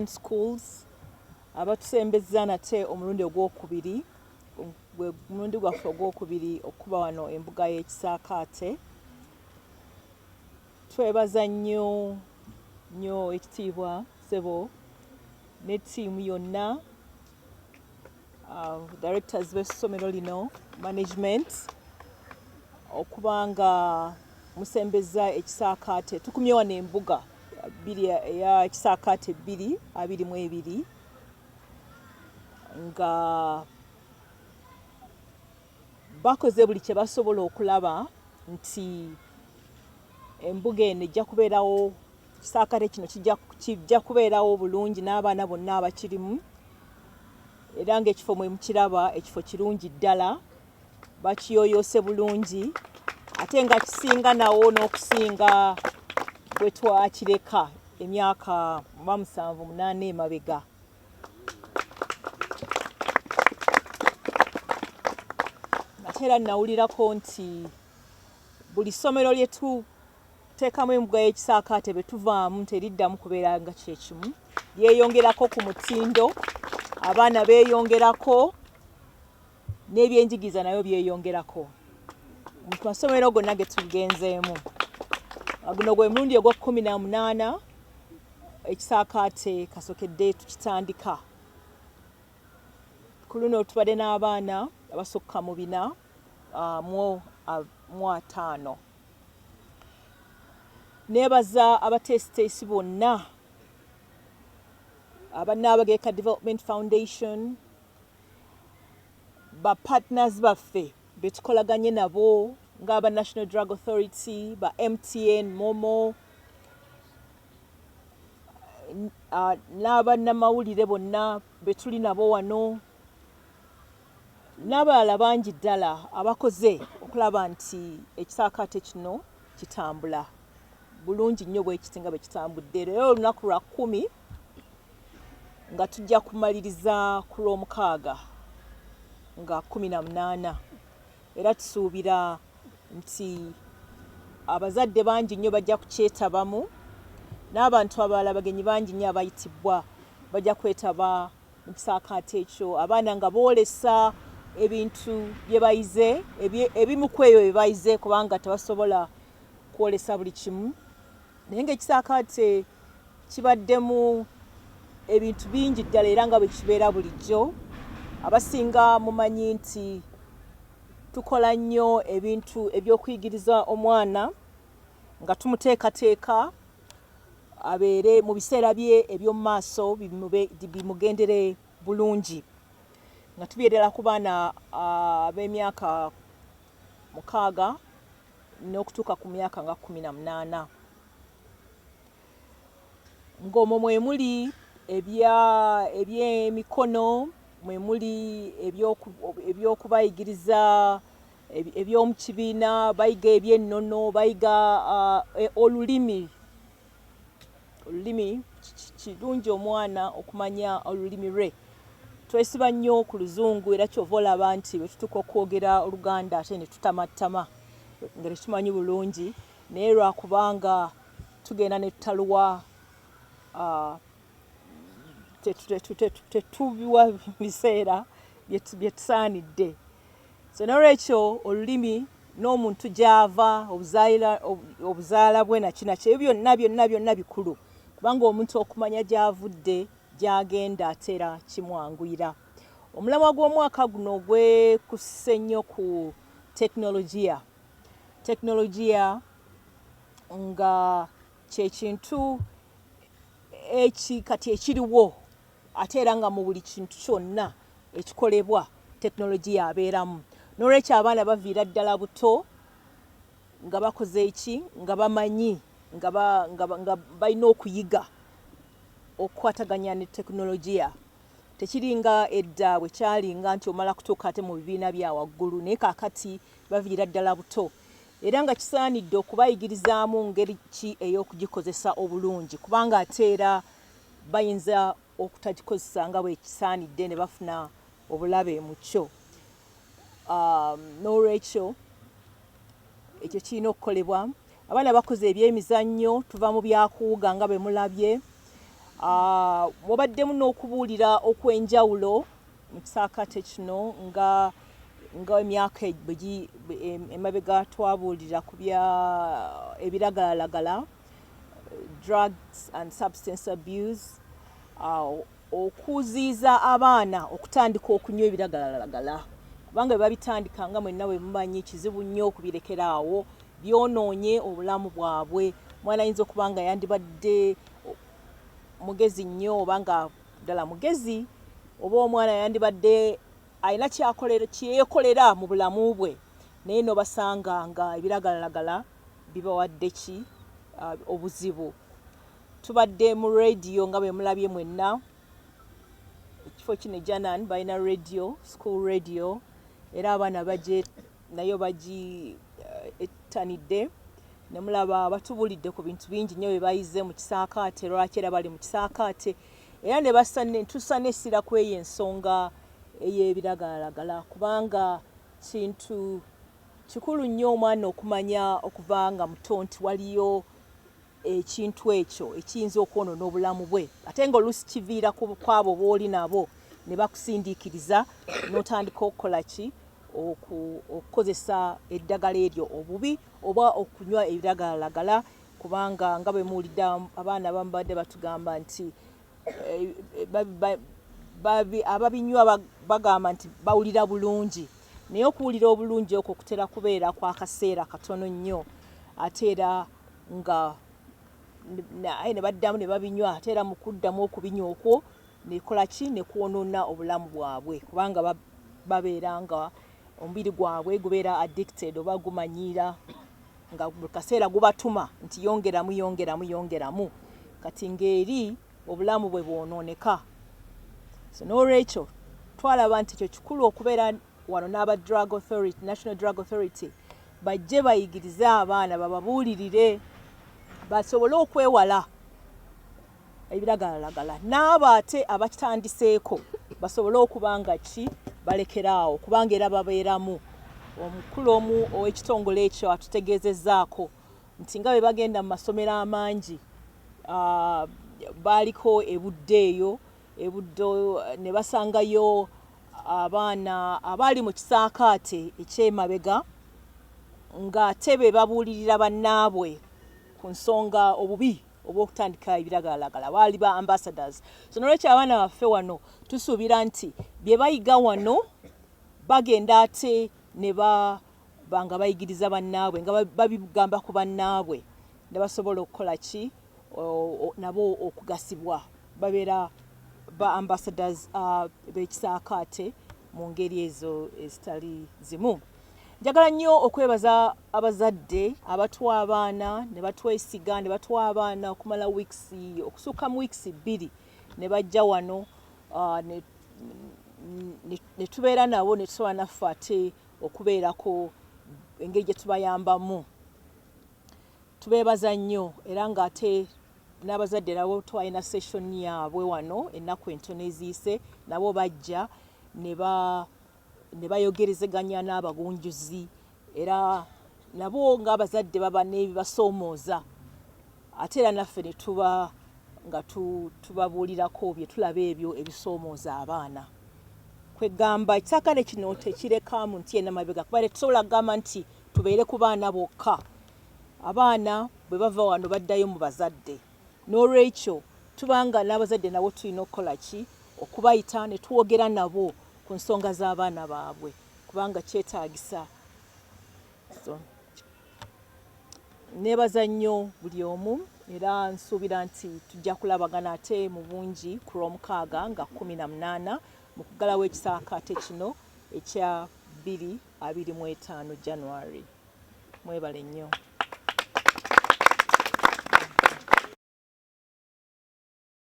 Vision Schools abatusembezza nate omulundi ogwokubiri, gwe mulundi gwaffe ogwokubiri okuba wano embuga y'Ekisaakaate. Twebaza nnyo nnyo ekitiibwa ssebo ne ttiimu yonna, directors b'essomero lino, management, okuba nga musembezza Ekisaakaate. Tukumye wano embuga bbiri eya Ekisaakaate 2022 nga bakoze buli kye basobola okulaba nti embuga eno ejja kubeerawo, Ekisaakaate kino kijja kubeerawo bulungi n'abaana bonna abakirimu, era ng'ekifo mwe mukiraba ekifo kirungi ddala, bakiyoyoose bulungi ate nga kisinga nawo n'okusinga bwe twakireka emyaka oba 7 8 emabega. Ate era nawulirako nti buli ssomero lye tuteekamu embuga y'Ekisaakaate bwe tuvaamu teriddamu kubeera nga kyekimu, lyeyongerako ku mutindo, abaana beeyongerako n'ebyenjigiriza nayo byeyongerako mu masomero gonna ge tugenzeemu. Guno gwe mulundi ogwa 18 Ekisaakaate kasokedde tukitandika. Ku luno tubadde n'abaana abasukka mu 450. Neebaza abateesiteesi bonna aba Nnaabagereka Development Foundation, ba partners baffe be tukolaganye nabo ng'aba National Drug Authority, ba MTN, Momo, n'abannamawulire bonna be tuli nabo wano n'abalala bangi ddala abakoze okulaba nti Ekisaakaate kino kitambula bulungi nnyo bwe kiti nga bwe kitambudde. Leero olunaku lwa 10 nga tujja kumaliriza ku Lwomukaaga nga 18, era tusuubira nti abazadde bangi nnyo bajja kukyetabamu n'abantu abalala, abagenyi bangi nnyo abayitibwa bajja kwetaba mu Kisaakaate ekyo, abaana nga boolesa ebintu bye bayize, ebimu ku ebyo bye bayize, kubanga tebasobola kwolesa buli kimu, naye ng'Ekisaakaate kibaddemu ebintu bingi ddala era nga bwe kibeera bulijjo. Abasinga mumanyi nti tukola nnyo ebintu eby'okuyigiriza omwana nga tumuteekateeka abeere mu biseera bye eby'omu maaso bimugendere bulungi, nga tubyerera ku baana ab'emyaka 6 n'okutuuka ku myaka nga 18, ng'omwo mwe muli ebyemikono, mwe muli ebyokubayigiriza eby'omu kibiina, bayiga ebyennono, bayiga olulimi. Olulimi kirungi omwana okumanya olulimi lwe. Twesiba nnyo ku Luzungu, era kyova olaba nti bwe tutuuka okwogera Oluganda ate ne tutamattama nga tetumanyi bulungi, naye lwakubanga tugenda ne tutaluwa, tetubiwa biseera bye tusaanidde. So n'olwekyo olulimi n'omuntu gy'ava, obuzaala bwe naki ebyo byonna byonna byonna bikulu, kubanga omuntu okumanya gy'avudde gy'agenda ate era kimwanguyira. Omulamwa gw'omwaka guno gwekusse nnyo ku tekinologiya. Tekinologiya nga kyekintu eki kati ekiriwo, ate era nga mu buli kintu kyonna ekikolebwa tekinologiya abeeramu. N'olwekyo abaana baviira ddala buto nga bakoze eki, nga bamanyi nga balina okuyiga okukwataganya ne tekinologiya. Tekiringa edda bwe kyalinga nti omala kutuuka ate mu bibiina bya waggulu, naye kaakati baviira ddala buto, era nga kisaanidde okubayigirizaamu ngeri ki ey'okugikozesa obulungi, kubanga ate era bayinza okutagikozesa nga bwe kisaanidde ne bafuna obulabe mu kyo. N'olwekyo ekyo kirina okukolebwa. Abaana bakoze ebyemizannyo, tuva mu byakuwuga nga bwe mulabye. Mubaddemu n'okubuulira okw'enjawulo mu kisaakaate kino, nga emyaka emabega twabuulira ku bya ebiragalalagala, drugs and substance abuse, okuziiza abaana okutandika okunywa ebiragalalagala, kubanga bwe babitandika, nga mwenna bwe mumanyi, kizibu nnyo okubirekera awo, byonoonye obulamu bwabwe. Omwana ayinza okuba nga yandibadde mugezi nnyo, oba nga ddala mugezi, oba omwana yandibadde alina kyeyekolera mu bulamu bwe, naye nobasanga nga ebiragalalagala bibawadde ki obuzibu. Tubadde mu radio nga bwe mulabye mwenna. Ekifo kino Janan balina radio, school radio, era abaana baje nayo bagi ettanidde, ne mulaba batubulidde ku bintu bingi nnyo bye bayize mu kisaakaate, lwaki era bali mu kisaakaate, era ne bassa tussa n'essira ku eyo ensonga ey'ebiragalalagala, kubanga kintu kikulu nnyo omwana okumanya okuva nga muto nti waliyo ekintu ekyo ekiyinza okwonoona obulamu bwe, ate nga oluusi kiviira ku abo b'oli nabo ne bakusindiikiriza n'otandika okukola ki, okukozesa eddagala eryo obubi oba okunywa ebiragalalagala. Kubanga nga bwe muwulidde, abaana abamu badde batugamba nti ababinywa bagamba nti bawulira bulungi, naye okuwulira obulungi okwo kutera kubeera kwa kaseera katono nnyo, ate era nga aye ne baddamu ne babinywa, ate era mu kuddamu okubinywa okwo nekola ki, ne kwonoona obulamu bwabwe, kubanga babeera nga omubiri gwabwe gubeera addicted oba gumanyiira, nga buli kaseera gubatuma nti yongeramu, yongeramu, yongeramu. Kati ng'eri obulamu bwe bwonooneka. So n'olwekyo twalaba nti ekyo kikulu okubeera wano n'aba Drug Authority, National Drug Authority, bajje bayigirize abaana, bababuulirire basobole okwewala ebiragalalagala, n'abo ate abakitandiseeko basobole okuba nga ki balekeraawo, kubanga era babeeramu. Omukulu omu ow'ekitongole ekyo atutegeezezzaako nti nga bwe bagenda mu masomero amangi, baaliko ebudde eyo ebuddo ne basangayo abaana abaali mu kisaakaate ekyemabega, ng'ate be babuulirira bannaabwe ku nsonga obubi obw'okutandika ebiragalalagala, baali ba ambassadors. So nolwekyo abaana baffe wano tusuubira nti bye bayiga wano bagenda ate ne baba nga bayigiriza bannaabwe, nga babigamba ku bannaabwe, ne basobola okukola ki, nabo okugasibwa, babeera ba ambassadors b'ekisaakaate mu ngeri ezo ezitali zimu. Njagala nnyo okwebaza abazadde abatuwa abaana ne batwesiga ne batuwa abaana okumala weeks, okusukka mu weeks 2, ne bajja wano ne tubeera nabo, ne tusobola naffe ate okubeerako engeri gye tubayambamu. Tubeebaza nnyo. Era ng'ate n'abazadde nabo twalina session yaabwe wano ennaku entono eziyise, nabo bajja ne bayogerezeganya n'abagunjuzi, era nabo ng'abazadde baba n'ebibasoomooza, ate era naffe ne tuba nga tubabuulirako bye tulaba ebyo ebisoomooza abaana. Kwegamba ekisaakaate kino tekireka muntu yenna mabega, kuba tetusobola kugamba nti tubeere ku baana bokka. Abaana bwe bava wano baddayo mu bazadde, n'olwekyo tubanga n'abazadde nabo tulina okukola ki, okubayita ne twogera nabo ku nsonga z'abaana baabwe, kubanga kyetaagisa. So neebaza nnyo buli omu, era nsuubira nti tujja kulabagana ate mu bungi ku Lwomukaaga nga 18 mu kuggalawo ekisaakaate kino ekya 2025 January. Mwebale nnyo.